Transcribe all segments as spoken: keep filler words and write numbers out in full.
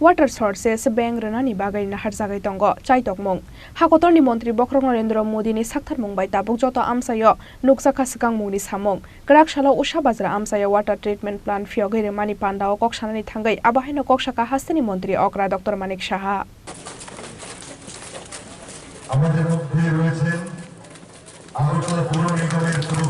Water Sources Bank rwnani bagwi naharjagwi tongo chaitokmung. Hakotorni montri bokhorok Narendra Modini saktharmung bai tabuk joto amchaio nukjakha swkangmungni samung. Kwrak salo Usha Bajra amchaio water treatment plant phiyogwi rwmani pandao kok sanani thangwi abo haino kok sakha hasteni montri okra Doctor Manik Saha. আমাদের মধ্যে রয়েছেন আগরতলা পৌর নিগমের তরফ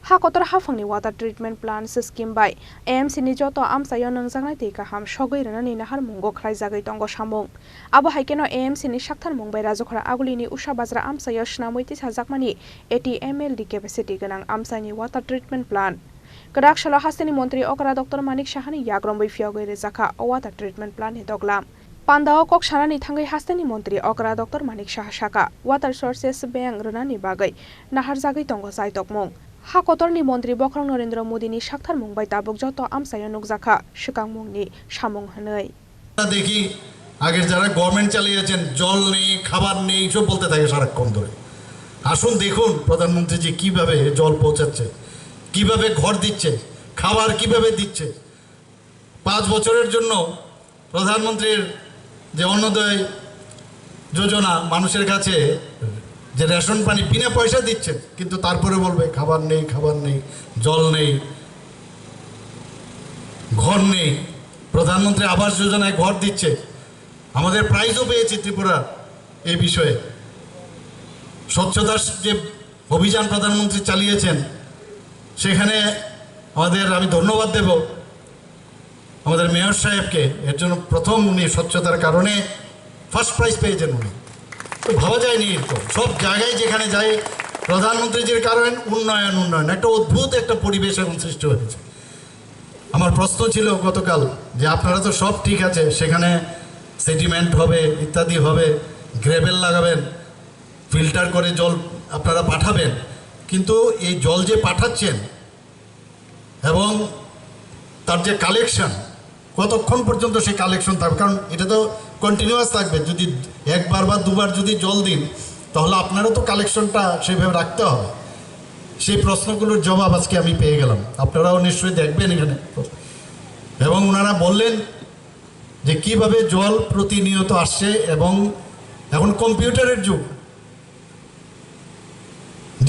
Ha kotor haphangni water treatment plant scheme bai A M C ni joto amchaio nwngjaknai twi kaham sogwi rwnani naharmungo khlaijagwi tongo samung. Abo hai kheno A M C ni saktharmung bai Rajakhora Agulini Usha Bajra amchaio swnamwi tisajakmani eighty M L D capacity gwnang amchaini water treatment plant. Kwrak salo hasteni montri okra Doctor Manik Sahani yagromwi phiyogwi rwjakha o water treatment plant ni doglam. Pandao kok sanani thangwi hasteni montri okra Doctor Manik Saha sakha, Water Sources Bank rwnani bagwi naharjagwi tongo chaitokmung. Ha kotorni montri bokhorok Narendra Modini saktharmung bai tabuk joto amchaio nukjakha swkangmungni samung hwnwi. দেখি আগের যারা গভর্নমেন্ট চালিয়েছেন, জল নেই, খাবার নেই, সব বলতে থাকে সারাক্ষণ ধরে। আসুন দেখুন প্রধানমন্ত্রীজি কিভাবে জল পৌঁছাচ্ছে, কিভাবে ঘর দিচ্ছে, খাবার কিভাবে দিচ্ছে। পাঁচ বছরের জন্য প্রধানমন্ত্রীর যে অন্ত্যোদয় যোজনা মানুষের কাছে যে রেশন পানি বিনা পয়সা দিচ্ছেন, কিন্তু তারপরে বলবে খাবার নেই, খাবার নেই, জল নেই, ঘর নেই। প্রধানমন্ত্রী আবাস যোজনায় ঘর দিচ্ছে, আমাদের প্রাইজও পেয়েছি ত্রিপুরা এই বিষয়ে। স্বচ্ছতার যে অভিযান প্রধানমন্ত্রী চালিয়েছেন, সেখানে আমাদের, আমি ধন্যবাদ দেব আমাদের মেয়র সাহেবকে, এর জন্য প্রথম উনি স্বচ্ছতার কারণে ফার্স্ট প্রাইজ পেয়েছেন উনি। তো ভাবা যায়নি এরকম। সব জায়গায় যেখানে যাই প্রধানমন্ত্রীজির কারণে উন্নয়ন, উন্নয়ন, একটা অদ্ভুত একটা পরিবেশ এখন সৃষ্টি হয়েছে। আমার প্রশ্ন ছিল গতকাল যে আপনারা তো সব ঠিক আছে, সেখানে সেডিমেন্ট হবে, ইত্যাদি হবে, গ্রেভেল লাগাবেন, ফিল্টার করে জল আপনারা পাঠাবেন, কিন্তু এই জল যে পাঠাচ্ছেন এবং তার যে কালেকশন, কতক্ষণ পর্যন্ত সেই কালেকশন থাকবে? কারণ এটা তো কন্টিনিউয়াস থাকবে। যদি একবার বা দুবার যদি জল দিন, তাহলে আপনারও তো কালেকশনটা সেভাবে রাখতে হবে। সেই প্রশ্নগুলোর জবাব আজকে আমি পেয়ে গেলাম। আপনারাও নিশ্চয়ই দেখবেন এখানে। এবং ওনারা বললেন যে কিভাবে জল প্রতিনিয়ত আসছে এবং এখন কম্পিউটারের যুগ,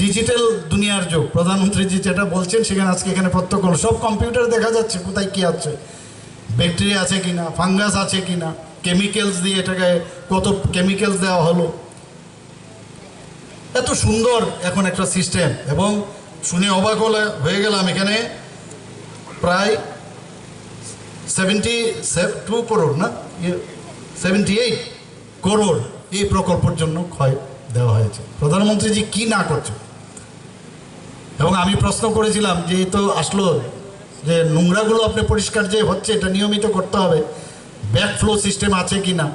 ডিজিটাল দুনিয়ার যুগ। প্রধানমন্ত্রীজি যেটা বলছেন, সেখানে আজকে এখানে প্রত্যক্ষ হলো। সব কম্পিউটার দেখা যাচ্ছে কোথায় কি আছে, ব্যাকটেরিয়া আছে কিনা, ফাঙ্গাস আছে কিনা, কেমিক্যালস দিয়ে এটাকে কত কেমিক্যালস দেওয়া হলো। এত সুন্দর এখন একটা সিস্টেম, এবং শুনে অবাক হলে, হয়ে গেলাম, এখানে প্রায় সেভেন্টি টু করোড় না, সেভেন্টি এইট করোড় এই প্রকল্পের জন্য ক্ষয় দেওয়া হয়েছে। প্রধানমন্ত্রীজি কি না করছে? এবং আমি প্রশ্ন করেছিলাম যে এই তো আসলো যে নোংরাগুলো আপনি পরিষ্কার যে হচ্ছে, এটা নিয়মিত করতে হবে, ব্যাকফ্লো সিস্টেম আছে কি না।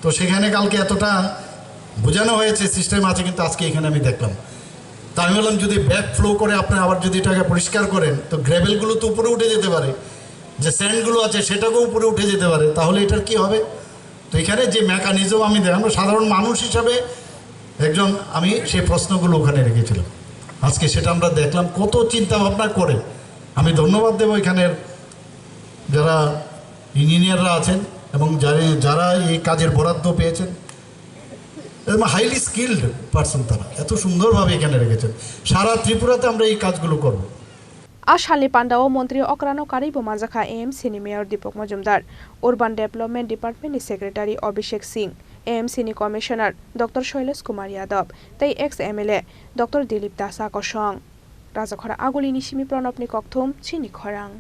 তো সেখানে কালকে এতটা বোঝানো হয়েছে সিস্টেম আছে, কিন্তু আজকে এখানে আমি দেখলাম। তা আমি বললাম, যদি ব্যাকফ্লো করে আপনি আবার যদি এটাকে পরিষ্কার করেন, তো গ্রেভেলগুলো তো উপরে উঠে যেতে পারে, যে স্যান্ডগুলো আছে সেটাকেও উপরে উঠে যেতে পারে, তাহলে এটার কি হবে? তো এখানে যে মেকানিজম আমি দেখ-, আমরা সাধারণ মানুষ হিসাবে একজন, আমি সেই প্রশ্নগুলো ওখানে রেখেছিলাম। আজকে সেটা আমরা দেখলাম, কত চিন্তা ভাবনা করে। আমি ধন্যবাদ দেবো এখানের যারা ইঞ্জিনিয়াররা আছেন এবং যারা, যারা এই কাজের বরাদ্দ পেয়েছেন, এবং হাইলি স্কিল্ড পারসন, তারা এত সুন্দরভাবে এখানে রেখেছেন। সারা ত্রিপুরাতে আমরা এই কাজগুলো করব। A salni pandao montri okrano karwibo manjakha A M C ni mayor Deepak Majumdar, Urban Development Department ni secretary Abhishek Singh, A M C ni commissioner Doctor Shailesh Kumar Yadav tei ex M L A Doctor Dilip Das a kosong. Rajakhora Agulini simi Pranabni kokthum, chini khorang.